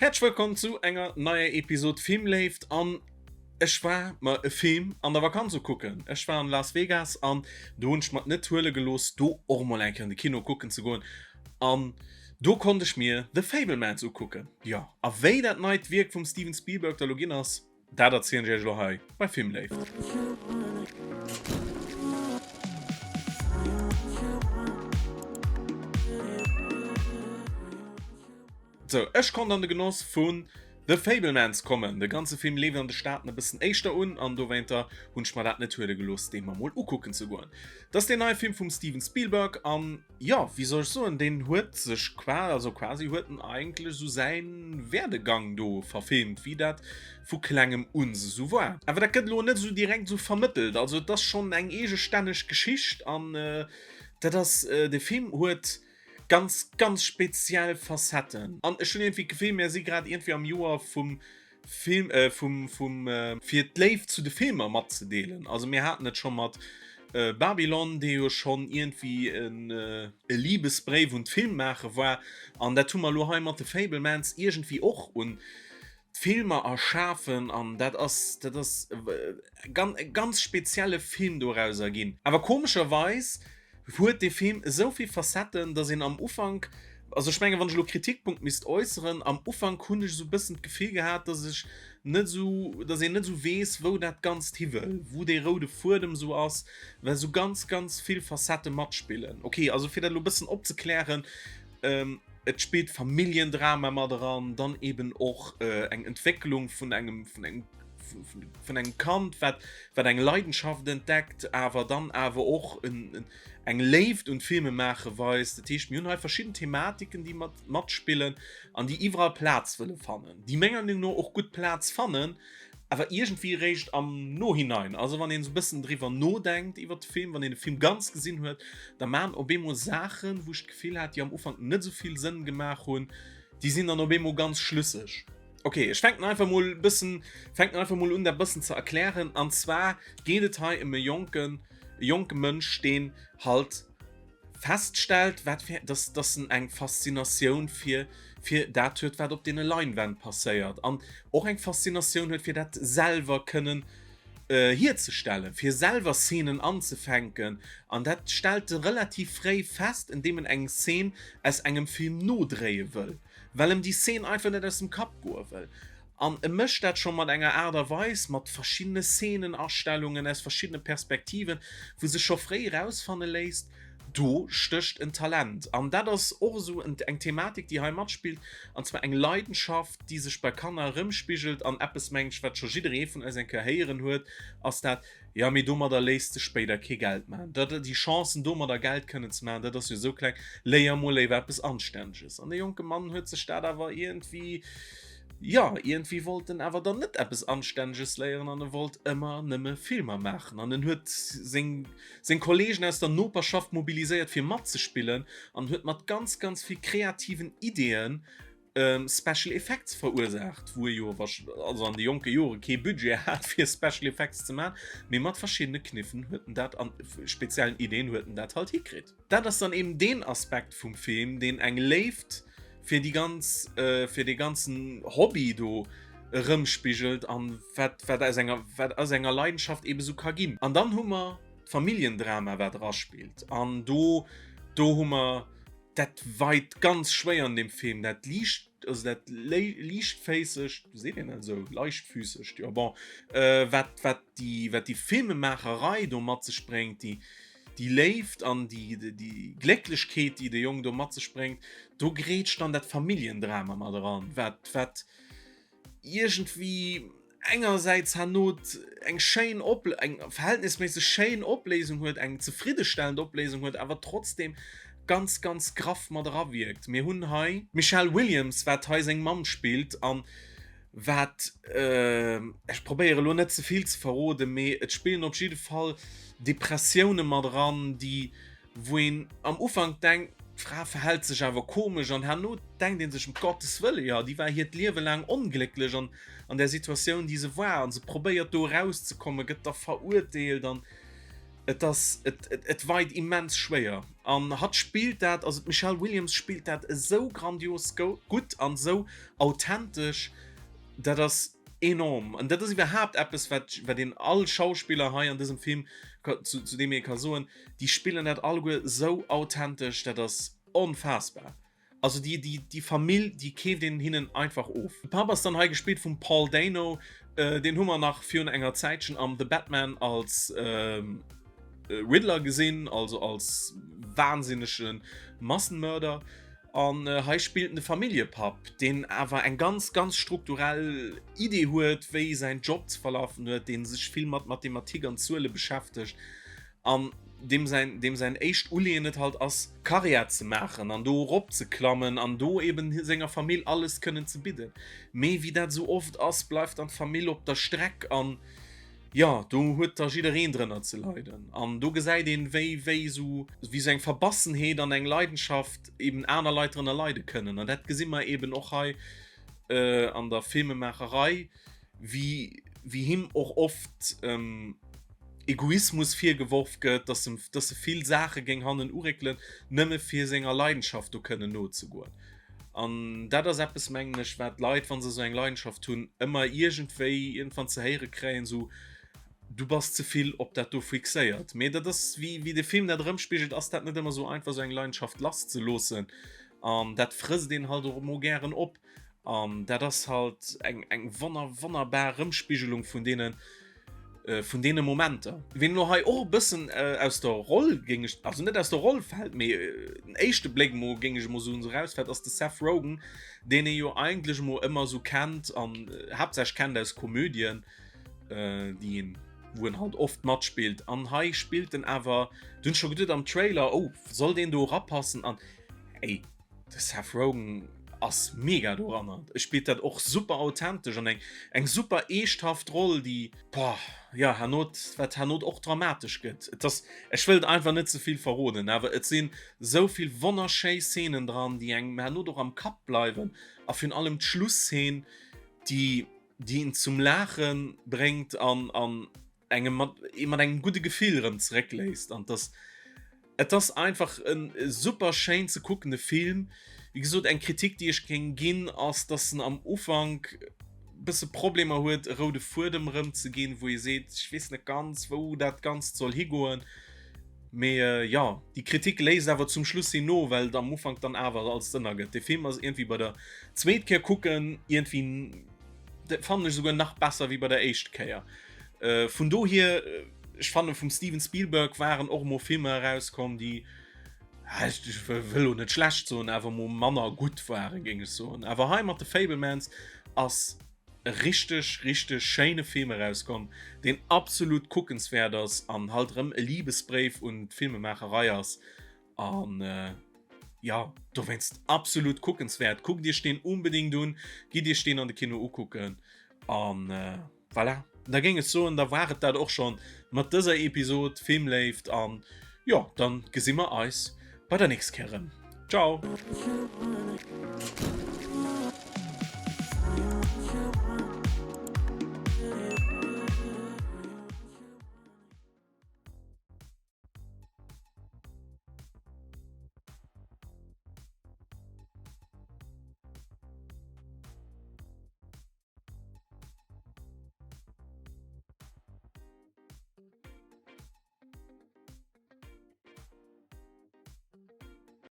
Häerzlech wëllkomm zu enger neier Episode Filmléift an ech war mer e Film an der Vakanz ukucken. Ech war an Las Vegas an do hunn ech mer et net huele gelooss do och mol eng Kéier an de Kino kucken ze goen an do konnt ech mir The Fabelmans ukucken. Jo, a wéi dat neit Wierk vum Steven Spielberg da lo ginn ass, Dat erzielen ech iech elo hei bei Filmléift. Sou, ech konnt an de Genoss vun The Fabelmans kommen. De ganze Film leeft an de Staaten e bëssen éischter un an dowéinter hunn ech mer dat net huele gelooss, dee mer mol ukucken ze goen. Dat ass deen neie Film vum Steven Spielberg an Jo, wéi soll ech soen, deen huet sech qua, also quasi huet en eigentlech esou säin Werdegang do verfilmt, wéi dat vu klengem un esou war. Awer dat gëtt elo net esou direkt esou vermëttelt, also et ass schonn eng eegestänneg Geschicht an dat ass, de Film huet ganz, ganz speziell Facetten. An ech hunn iergendwéi d'Gefill, mär si grad iergendwéi am Joer vum Film äh, vum, vum, äh, fir d'Léift zu de Filmer matzedeelen. Also mir haten et scho mat äh, Babylon, dee jo schonn iergendwéi en, äh, e Libesbréif un d'Filmmaache war. An dat hu mer elo hei mat The Fabelmans iergendwéi och un d'Filmer erschafen. An dat ass, dat ass e ganz spezielle Film dorauser ginn. Awer komescherweis huet dee Film esou vill Facetten, dass een am Ufank, also ech mengen, wann ech elo Kritikpunkt misst äusseren, am Ufank hunn ech esou e bëssen d'Gefill gehat, dass ech net esou, dass een net esou weess, wou dat Ganzt hi wëll, wou dee roude Fuedem esou ass, well esou ganz, ganz vill Facettë matspillen. Ok, also fir dat elo e bëssen opzeklären, et spillt Familljendrama mat eran, dann eben och eng Entwécklung vun engem, vun engem, vun engem Kand, wat, wat eng Leidenschaft entdeckt, awer dann awer och en, eng Léift un d'Filmemaache weist. Dat heescht, mir hunn hei verschidden Thematiken, déi mat, matspillen an déi iwwerall Plaz wëlle fannen, déi menger Meenung no och gutt Plaz fannen, awer iergendwéi eréischt am Nohinein. Also wann een esou e bëssen driwwer nodenkt iwwer de Film, wann een de Film ganz gesinn huet, da maachen op eemol Saachen, wou ech d'Gefill hat, déi am Ufank net esou vill Sënn gemaach hunn, déi sinn dann op eemol ganz schlüsseg. Ok, ech fänken einfach mol bëssen, fänken einfach mol un dat bëssen ze erklären. An zwar geet et hei ëm e jonken, e jonke Mënsch, deen halt feststellt, wat fir, dass, dass en eng Faszinatioun fir, fir dat huet, wat op deene Leinwänn passéiert. An och eng Faszinatioun huet, fir dat selwer kënnen hierzestellen, fir selwer Szenen anzefänken. An dat stellt e relativ fréi fest, indem en eng Szene aus engem Film nodréie wëll. Well em déi Szene einfach net aus dem Kapp goe wëll. An e mécht dat scho mat enger Aart a Weis, mat verschiddene Szenenastellungen aus verschiddene Perspektiven, wou sech scho fréi erausfanne léisst, do stécht en Talent. An dat ass och esou eng Thematik, déi hei matspillt, an zwar eng Leidenschaft, déi sech bei Kanner erëmspigelt. An eppes, mengen ech, wat scho jidderee vun eis eng Kéier héieren huet, ass dat, Jo, mee domadder léisst sech spéider kee Geld maachen. Dat, déi Chancen, domadder Geld kënnen ze maachen, dat ass jo esou kleng. Léier mol léiwer eppes Anstänneges. An dee jonke Mann huet sech dat awer iergendwéi, jo, iergendwéi wollt en awer dann net eppes Anstänneges léieren an e wollt ëmmer nëmme Filmer maachen. An en huet seng, seng Kollegen aus der Noperschaft mobiliséiert, fir matzespillen an huet mat ganz, ganz vill kreativen Ideeën Special Effects verursaacht, wou e jo also an de jonke Jore kee Budget hat fir Special Effects ze man, mee mat verschiddene Kniffen huet en dat an speziellen Ideen huet en dat halt hikritt. Dat ass dann eben deen Aspekt vum Film, deen eng Léift fir déi ganz fir dee ganzen Hobby do erëmspigelt an wat wat aus enger wat aus enger Leidenschaft eben esou ka ginn. An dann hu mer d'Familljendrama wat eraspillt an do do hu mer Dat weit ganz schwéier an dem Film, dat liicht, also dat liichtféissegt, seet een dat esou, leichtfüßegt, jo bon, wat, wat déi, wat déi Filmemaacherei do mat sech bréngt, déi, déi Léift an déi, déi Glécklechkeet, déi de Jong do mat sech bréngt, do grätscht dann dat Familljendrama mat eran, wat, wat iergendwéi engersäits herno eng schéin Op eng verhältnisméisseg schéin Opléisung huet, eng zefriddestellend Opléisung huet, awer trotzdem ganz, ganz graff mat erawierkt. Mir hunn hei d'Michelle Williams, wat hei seng Mamm spillt an wat, ech probéiere elo net ze vill ze verroden, mee et spillen op jidde Fall Depressioune mat eran, déi wou een am Ufank denkt, d'Fra verhält sech awer komesch an herno denkt een sech, ëm Gottes Wëlle, jo, déi war hiert Liewe laang onglécklech an an där Situatioun, déi se war an se probéiert do erauszekommen, gëtt da verurteelt an et ass, et, et, et weit immens schwéier. An hatt spillt dat, also d'Michelle Williams spillt dat esou grandios gutt an esou authentesch, dat ass enorm. An dat ass iwwerhaapt eppes, wat, wat een all Schauspiller hei an dësem Film, zu, zu deem ee ka soen, déi spillen dat alleguer esou authentesch, dat ass onfaassbar. Also déi, déi, déi Famill, déi keeft een hinnen einfach of. De Papp ass dann hei gespillt vum Paul Dano, deen hu mer nach virun enger Zäitchen am The Batman als Riddler gesinn, also als wahnsinnege Massenmörder. An hei spillt en de Familljepapp, deen awer eng ganz, ganz strukturell Idee huet, wéi säin Job ze verlafen huet, dee sech vill mat Mathematik an Zuele beschäftegt. An deem säin, deem säin éischt Uleeën et halt ass, Karriär ze maachen an do erop ze klammen an do eben senger Famill alles kënnen ze bidden. Mee wéi dat esou oft ass, bleift dann d'Famill op der Streck an, jo, do huet da jiddereen drënner ze leiden. An do gesäit een, wéi, wéi esou, wéi esou eng Verbassenheet an eng Leidenschaft eben aner Leit drënner leide kënnen. An dat gesi mer eben och hei an der Filmemaacherei. wéi, wéi him och oft ähm, Egoismus virgeworf gëtt, dass en, dass e vill Saache géing hannen uréckelen, nëmme fir senger Leidenschaft do kënnen nozegoen. An dat ass eppes, mengen ech, wat d'Leit, wa se esou eng Leidenschaft hunn, ëmmer iergendwéi iergendwann ze héiere kréien, esou, Du bass ze vill op dat do fixéiert. Mee dat ass, wéi, wéi de Film dat erëmspigelt, ass dat net ëmmer esou einfach, esou eng Leidenschaft lasszeloossen. An dat frësst een halt och emol gären op. An dat ass halt eng, eng wonner, wonnerbar Erëmspigelung vun deene, vun deene Momenter. Ween elo hei och e bëssen aus der Roll, géing ech, also net aus der Roll fält, mee den éischte Bléck emol, géing ech emol soen, esou erausfält, ass de Seth Rogen, deen ee jo eigentlech emol ëmmer esou kennt an haaptsächlech kennt aus Komödien, déi een, wou en halt oft matspillt. An hei spillt en awer, du hunn ech scho geduet am Trailer, oh, soll deen do erapassen? An ey, De Seth Rogen ass mega doranner. E spillt dat och super authentesch an eng eng super eeschthaft Roll, déi boah, ja hernot wat hernot och dramatesch gëtt. Et ass ech wëllt einfach net ze vill verroden, awer et sinn sou vill wonnerschéi Szenen dran, déi engem hernot och am Kapp bleiwen a virun allem d'Schlusszeen, déi déi een zum Laache bréngt an an engem mat ee mat engem gudde Gefill erëm zeréckléisst an dass et ass einfach en super schéin ze kuckende Film. Wéi gesot eng Kritik déi ech géing ginn ass dass en am Ufank bësse Problemer huet e roude Fuedem erëm ze ginn, wou ee seet ech weess net ganz wou dat Ganzt soll higoen. Mee jo déi Kritik léisst awer zum Schluss hin no, well et am Ufank dann awer alles ënnergëtt. De Film ass iergendwéi bei der zweet Kéier kucken iergendwéi Dat fannen ech esouguer nach besser wéi bei der éischt Kéier. Vun dohier, ech fannen vum Steven Spielberg waren och emol Filmer erauskomm, déi, ech wëll lo net schlecht soen, awer emol manner gutt waren, géing ech soen. Awer hei mat The Fabelmans ass e richteg, richteg schéine Film erauskomm, deen absolut kuckenswäert ass an halt erëm e Libesbréif un d'Filmemaacherei ass. An jo, dowéinst absolut kuckenswäert. Kuckt iech deen unbedingt un, gitt iech deen an de Kino ukucken. An voilà, da géing ech soen, da war et dat och schonn mat dëser Episod Filmléift. An jo, dann gesi mer eis bei der nächst Kéier erëm. Ciao!